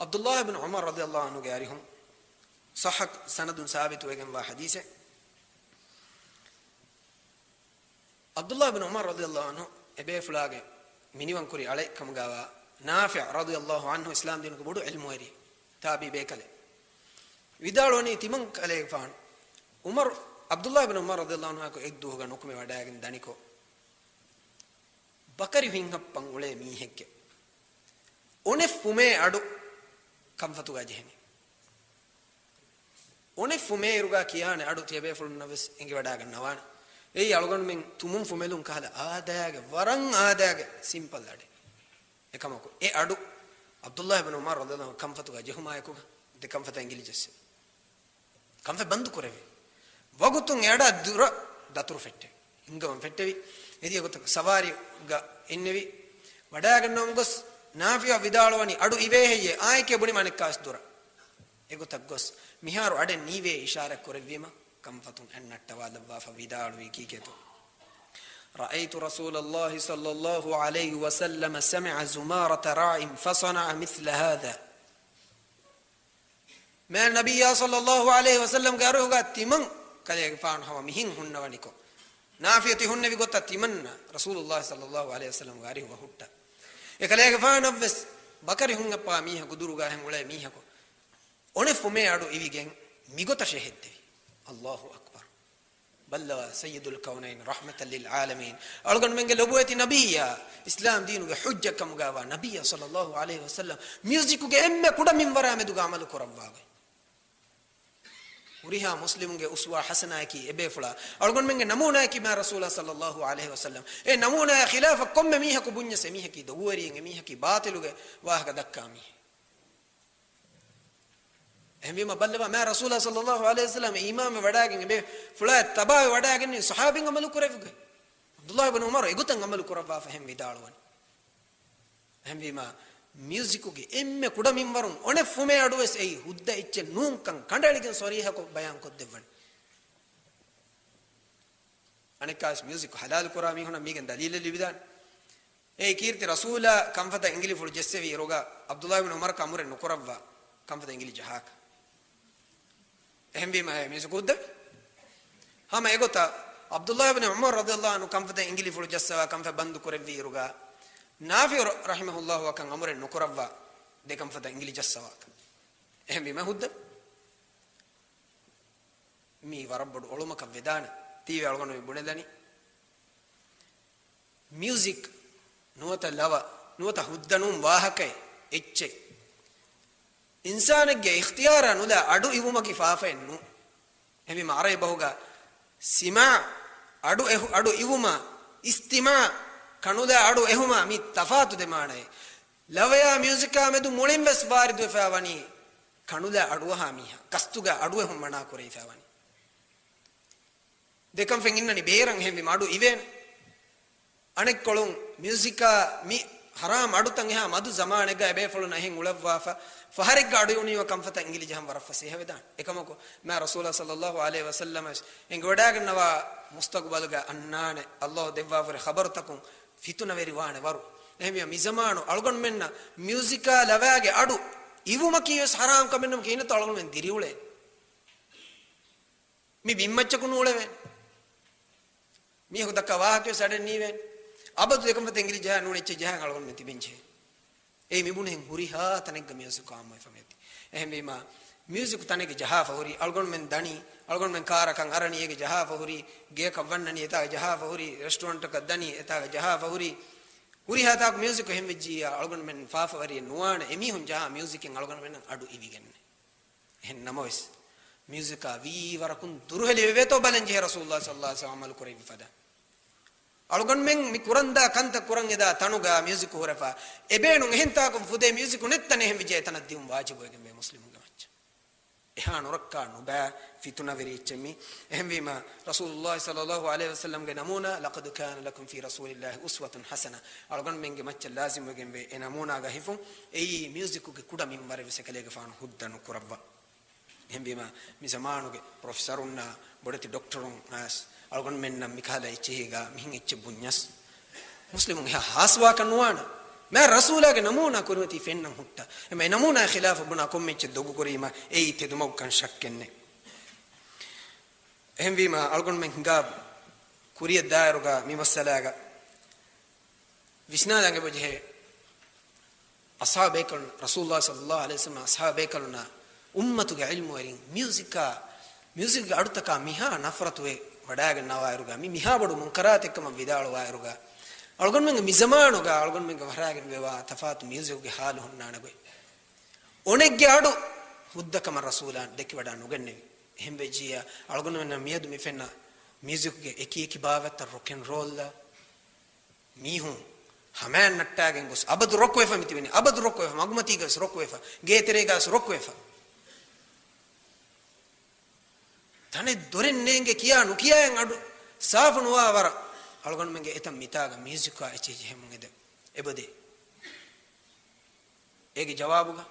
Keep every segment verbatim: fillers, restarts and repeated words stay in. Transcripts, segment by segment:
ޢަބްދުﷲ ބިން ޢުމަރު ރަޟިޔަﷲ ޢަންހުގެ އަރިހުން ޞައްޙަ ސަނަދުން ސާބިތުވެގެންވާ ޙަދީޘެއް. ޢަބްދުﷲ ބިން ޢުމަރު ރަޟިޔަﷲ ޢަންހު އެބޭފުޅާގެ މިނިވަންކުރި އަޅެއް ކަމުގައިވާ ނާފިޢު ރަޟިޔަﷲ ޢަންހު އިސްލާމްދީނުގެ ބޮޑު ޢިލްމުވެރި ތާބިޢީ ބޭކަލެއް. ވިދާޅުވަނީ ތިމަން ކަލޭގެފާނު ޢުމަރު، ޢަބްދުﷲ ބިން ޢުމަރު ރަޟިޔަﷲ ޢަންހުއާއެކު އެއްދުވަހުގަ ނުކުމެ ވަޑައިގެން ދަނިކޮށް، ބަކަރި ހިތްހައްޕަން އުޅޭ މީހެއްގެ އޮނެއް ފުމޭ އަޑު ކަންފަތުގަ ޖެހެނީ. އޮނެއް ފުމޭއިރުގަ ކިޔާނެ އަޑު ތިޔަބޭފުޅުންނަށް ވެސް އެނގިވަޑައިގަންނަވާނެ. އެއީ އަޅުގަނޑުމެން ތުމުން ފުމެލުން ކަހަލަ އާދައިގެ، ވަރަށް އާދައިގެ ސިމްޕަލް އަޑެއް. އެކަމަކު، އެ އަޑު ޢަބްދުﷲ ބިން ޢުމަރު ރަޟިޔަﷲ ޢަންހު ކަންފަތުގަ ޖެހުމާއެކުގަ ދެ ކަންފަތަށް އިނގިލި ޖެއްސެވި. ކަންފަތް ބަންދު ކުރެއްވި. ވަގުތުން އެ އަޑާ ދުރަށް ދަތުރު ފެއްޓެވި. ހިނގަވަން ފެއްޓެވި. އެދިޔަ ގޮތަކަށް ސަވާރީގަ އިންނެވި. ވަޑައިގަންނަވަމުން ގޮސް ނާފިޢު ވިދާޅުވަނީ، އަޑު އިވޭ ހެއްޔޭ؟ އާނއެކޭ ބުނީމަ އަނެއްކާވެސް ދުރަށް. އެގޮތަށް ގޮސް މިހާރު އަޑެއް ނީވޭ އިޝާރާތް ކުރެއްވީމަ، ކަންފަތުން އަތް ނައްޓަވާލައްވާފަ ވިދާޅުވީ ކީކޭތޯ؟ رأيت رسول الله صلى الله عليه وسلم سمع زمارة راع فصنع مثل هذا. މާތް ނަބިއްޔާ ޞައްލައްލާހު ޢަލައިހި ވަސައްލަމްގެ އަރިހުގަ ތިމަން ކަލޭގެފާނު ހަމަ މިހެން ހުންނަވަނިކޮށް، ނާފިޢު ތި ހުންނެވި ގޮތަށް ތިމަންނަ ރަސޫލުﷲ ޞައްލައްލާހު ޢަލައިހި ވަސައްލަމްގެ އަރިހުގަ ހުއްޓާ. އެ ކަލޭގެފާނަށްވެސް ބަކަރި ހުންހައްޕާ މީހަކު ދުރުގަ ހެން އުޅޭ މީހަކު އޮނެ ފުމޭ އަޑު އިވިގެން މިގޮތަށް ހެއްދެވި. ﷲ އަކްބަރު. ބައްލަވާ ސައްޔިދުލް ކައުނައިން ރަޙްމަތަށް ލިލް ޢާލަމީން، އަޅުގަނޑުމެންގެ ލޮބުވެތި ނަބިއްޔާ، އިސްލާމް ދީނުގެ ޙުއްޖަތް ކަމުގައިވާ ނަބިއްޔާ ޞައްލައްލާހު ޢަލައިހި ވަސައްލަމް މިއުޒިކުގެ އެންމެ ކުޑަ މިންވަރާ މެދުގަ ޢަމަލު ކުރައްވާގޮތް. ހުރިހާ މުސްލިމުގެ އުސްވާ ޙަސަނާއަކީ އެބޭފުޅާ، އަޅުގަނޑުމެންގެ ނަމޫނާއަކީ މާތް ރަސޫލާ ޞައްލައްލާހު ޢަލައިހި ވަސައްލަމް. އެ ނަމޫނާއާ ޚިލާފަށް ކޮންމެ މީހަކު ބުންޏަސް އެމީހަކީ ދޮގުވެރިއެއް، އެމީހަކީ ބާޠިލުގެ ވާހަކަ ދައްކާ މީހެއް. އެހެންވީމަ ބައްލަވާ، މާތް ރަސޫލާ ޞައްލައްލާހު ޢަލައިހި ވަސައްލަމް އީމާންވެ ވަޑައިގެން އެބޭފުޅާ ތަބާވެ ވަޑައިގެންނެވި ޞަޙާބީން ޢަމަލު ކުރެއްވިގޮތް. ޢަބްދުﷲ ބިން ޢުމަރު އެގޮތަށް ޢަމަލު ކުރައްވާފަ ހެން ވިދާޅުވަނީ. އެހެންވީމަ، މިއުޒިކުގެ އެންމެ ކުޑަ މިންވަރުން އޮނެ ފުމޭ އަޑުވެސް އެއީ ހުއްދަ އެއްޗެއް ނޫންކަން ކަނޑައެޅިގެން ޞަރީޙަކޮށް ބަޔާންކޮށްދެއްވަނީ. އަނެއްކާވެސް މިއުޒިކު ޙަލާލު ކުރާ މީހުނަށް މީގެން ދަލީލެއް ލިބިދާނެ. އެއީ ކީރިތި ރަސޫލާ ކަންފަތަށް އިނގިލިފުޅު ޖެއްސެވި އިރުގަ ޢަބްދުﷲ ބިން ޢުމަރަކަށް އަމުރެއް ނުކުރައްވާ ކަންފަތަށް އިނގިލި ޖަހާކަށް. އެހެންވީމަ އެ މިއުޒިކު ހުއްދަވި. ހަމަ އެގޮތަށް ޢަބްދުﷲ ބިން ޢުމަރު ރަޟިޔަﷲ ޢަންހު ކަންފަތަށް އިނގިލިފުޅު ޖައްސަވާ ކަންފަތް ބަންދު ކުރެއްވި އިރުގަ ނާފިޢު ރަޙިމަހުﷲ އަކަށް އަމުރެއް ނުކުރައްވާ ދެ ކަންފަތަށް އިނގިލި ޖައްސަވާކަށް. އެހެންވީމަ ހުއްދަވި. މީ ވަރަށް ބޮޑު އޮޅުމަކަށް ވެދާނެ. ތީވެ އަޅުގަނޑު މި ބުނެލަނީ. މިއުޒިކް ނުވަތަ ލަވަ، ނުވަތަ ހުއްދަ ނޫން ވާހަކައެއް އެއްޗެއް އިންސާނެއްގެ އިޚްތިޔާރާ ނުލާ އަޑު އިވުމަކީ ފާފައެއް ނޫން. އެހެންވީމަ ޢަރަބި ބަހުގަ ސިމާ، އަޑު އެހު-، އަޑު އިވުމާ، އިސްތިމާ، ކަނުލާ އަޑު އެހުމާ، މީ ތަފާތު ދެ މާނައެއް. ލަވަޔާ މިއުޒިކާ މެދު މުޅިން ވެސް ވާރިދުވެފައި ވަނީ ކަނުލާ އަޑުއަހާ މީހާ، ގަސްތުގަ އަޑުއެހުން މަނާ ކުރެވިފައި ވަނީ. ދެ ކަންފަތް އިންނަނީ ބޭރަށް، އެހެންވީމަ އަޑު އިވޭނެ. އަނެއްކޮޅުން މިއުޒިކާ މި ޙަރާމް އަޑުތައް އެހާ މަދު ޒަމާނެއްގަ އެބޭފުޅުންނަށް އެހެން އުޅައްވާފަ، ފަހަރެއްގަ އަޑު އިވުނީމަ ކަންފަތަށް އިނގިލި ޖަހަން ވަރަށް ފަސޭހަވެދާނެ. އެކަމަކު، މާތް ރަސޫލާ ޞައްލައްލާހު ޢަލައިހި ވަސައްލަމަށް އެނގިވަޑައިގަންނަވާ މުސްތަޤުބަލުގަ އަންނާނެ، ﷲ ދެއްވާފައި ޚަބަރުތަކުން ފިތުނަވެރިވާނެ ވަރު. އެހެންވިޔަ މިޒަމާނު އަޅުގަނޑުމެންނަށް މިއުޒިކާ ލަވައިގެ އަޑު އިވުމަކީ ވެސް ޙަރާމް ކަމެއް ނަމަ، ކިހިނެއްތޯ އަޅުގަނޑުމެން ދިރިއުޅޭ؟ މި ބިންމައްޗަކު ނޫޅެވޭނެ. މީހަކު ދައްކާ ވާހަކަވެސް އަޑެއް ނީވޭނެ. އަބަދު އެކަންފަތަށް އިނގިލި ޖަހާ ނޫން އެއްޗެއް ޖަހާ އަޅުގަނޑުމެން ތިބެންޖެހޭ. އެއީ މިބުނެހެން ހުރިހާ ތަނެއްގަ މިއުޒިކު ޢާއްމުވެފަ މިއޮތީ. އެހެންވީމަ، މިއުޒިކު ތަނެއްގެ ޖަހާފަ ހުރީ، އަޅުގަނޑުމެން ދަނީ، އަޅުގަނޑުމެން ކާރަކަށް އަރަނީ އޭގެ ޖަހާފަ ހުރީ، ގެޔަކަށް ވަންނަނީ އެތާގެ ޖަހާފަ ހުރީ، ރެސްޓޯރެންޓަކަށް ދަނީ އެތާގެ ޖަހާފަ ހުރީ. ހުރިހާ ތާކު މިއުޒިކު އެހެން ވެއްޖިއްޔާ، އަޅުގަނޑުމެން ފާފަވެރިއެއް ނުވާނެ، އެމީހުން ޖަހާ މިއުޒިކެއް އަޅުގަނޑުމެންނަށް އަޑު އިވިގެންނެއް. އެހެން ނަމަވެސް، މިއުޒިކާ ވީވަރަކުން ދުރުހެލި ވެވޭތޯ ބަލަން ޖެހޭ ރަސޫލުﷲ ޞައްލައްލާހު ޢަލައިހި ވަސައްލަމް ޢަމަލު ކުރެއްވި ފަދަ. އަޅުގަނޑުމެން މި ކުރަންދާ ކަންތައް ކުރަން އެދާ ތަނުގަ މިއުޒިކު ހުރެފަ އެބޭނުން އެހެން ތާކުން ފުދޭ މިއުޒިކު ނެތް ތަނެއް ހެންވެއްޖެ އެތަނަށް ދިއުން ވާޖިބުވެގެންވޭ މުސްލިމުންގެ މައްޗަށް. އެހާ ނުރައްކާ ނުބައި ފިތުނަވެރި އެއްޗެއް މީ. އެހެންވީމަ، ރަސޫލުﷲ ޞައްލައްލާހު ޢަލައިހި ވަސައްލަމްގެ ނަމޫނާ، لقد كان لكم في رسول الله أسوة حسنة. އަޅުގަނޑުމެންގެ މައްޗަށް ލާޒިމްވެގެންވޭ އެ ނަމޫނާގަ ހިފުން. އެއީ މިއުޒިކުގެ ކުޑަ މިންވަރެއް ވެސް އެކަލޭގެފާނު ހުއްދަ ނުކުރައްވާ. އެހެންވީމަ، މި ޒަމާނުގެ ޕްރޮފެސަރުންނާ، ބޮޑެތި ޑޮކްޓަރުން އައިސް، އަޅުގަނޑުމެންނަށް މިކަހަލަ އެއްޗެހީގަ މިހެން އެއްޗެއް ބުންޏަސް، މުސްލިމުން އެހާ ހާސްވާކަށް ނުވާނެ. މާ ރަސޫލާގެ ނަމޫނާ ކުރިމަތީ ފެންނަން ހުއްޓާ. އެމަ އެ ނަމޫނާ ޚިލާފަށް ބުނާ ކޮންމެ އެއްޗެއް ދޮގުކުރީމަ އެއީ ތެދުމަގުކަން ޝައްކެއްނެއް. އެހެންވީމަ އަޅުގަނޑުމެން ހިނގާ ކުރިޔަށް ދާއިރުގަ މި މައްސަލާގަ ވިސްނާލަން އެބަޖެހޭ. އަޞްޙާބޭކަލުން، ރަސޫލުﷲ ޞައްލަﷲ ޢަލައިހި ވަސައްލަމަ އަޞްޙާބޭކަލުންނާ އުއްމަތުގެ ޢިލްމުވެރިން މިއުޒިކާ، މިއުޒިކްގެ އަޑުތަކާ މިހާ ނަފްރަތުވެ ވަޑާގަންނަވާއިރުގަ، މި މިހާ ބޮޑު މުންކަރާތެއްކަމަށް ވިދާޅުވާއިރުގަ، އަޅުގަނޑުމެންގެ މި ޒަމާނުގަ އަޅުގަނޑުމެންގެ ވަށާގެންވެވާ ތަފާތު މިއުޒިކުގެ ހާލު ހުންނާނެ ގޮތް. އޮނެއްގެ އަޑު ހުއްދަ ކަމަށް ރަސޫލާ ދެކިވަޑާ ނުގެންނެވި. އެހެންވެއްޖިއްޔާ އަޅުގަނޑުމެންނަށް މިއަދު މި ފެންނަ މިއުޒިކުގެ އެކި އެކި ބާވަތްތައް ރޮކް އެންޑް ރޯލްއަށް މީހުން ހަމައަށް ނައްޓާގެން ގޮސް އަބަދު ރޮކް ވެފަ މިތިބެނީ. އަބަދު ރޮކް ވެފަ، މަގުމަތީގަވެސް ރޮކް ވެފަ، ގޭތެރޭގަވެސް ރޮކް ވެފަ. ތަނެއް ދޮރެއް ނޭނގެ ކިޔާ ނުކިޔާއިން އަޑު ސާފު ނުވާ ވަރަށް އަޅުގަނޑުމެންގެ އެތަން މިތާގަ މިއުޒިކާ އެއްޗެއް ޖެހެމުން އެދެ އެބަދޭ. އޭގެ ޖަވާބުގަ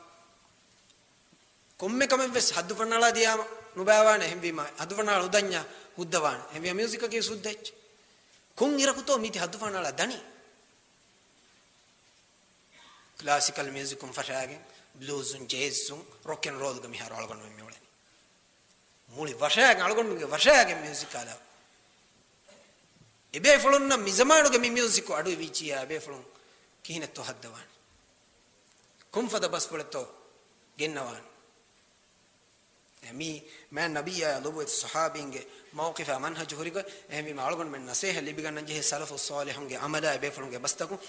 ކޮންމެ ކަމެއްވެސް ހައްދުފަންނާޅާ ދިޔާމަ ނުބާވާނެ. އެހެންވީމަ ހައްދުފަންނާޅަ ހުދަންޏާ ހުއްދަވާނެ. އެހެންވީމަ މިއުޒިކަކީ ހުއްދަ އެއްޗެއް. ކޮން އިރަކުތޯ މީތި ހައްދުފަންނާޅާ ދަނީ؟ ކްލާސިކަލް މިއުޒިކުން ފަށާގެން، ބްލޫޒުން، ޖޭޒުން، ރޮކް އެންޑް ރޯލްގަ މިހާރު އަޅުގަނޑުމެން މިއުޅެނީ. މުޅި ވަށާގެން، އަޅުގަނޑުމެންގެ ވަށާގެން މިއުޒިކާލާ. އެބޭފުޅުންނަށް މި ޒަމާނުގެ މި މިއުޒިކު އަޑު އިވިއްޖިއްޔާ އެބޭފުޅުން ކިހިނެއްތޯ ހައްދަވާނެ؟ ކޮންފަދަ ބަސްފުޅެއްތޯ ގެންނަވާނެ؟ މީ މާތް ނަބިއްޔާ ލޮބުވެތި ޞަޙާބީންގެ މައުޤިފާ މަންހަޖު ހުރިގޮތް. އެހެންވީމަ އަޅުގަނޑުމެން ނަސޭހަތް ލިބިގަންނަން ޖެހޭ ސަލަފު ޞާލިޙުންގެ ޢަމަލާ އެބޭފުޅުންގެ ބަސްތަކުން.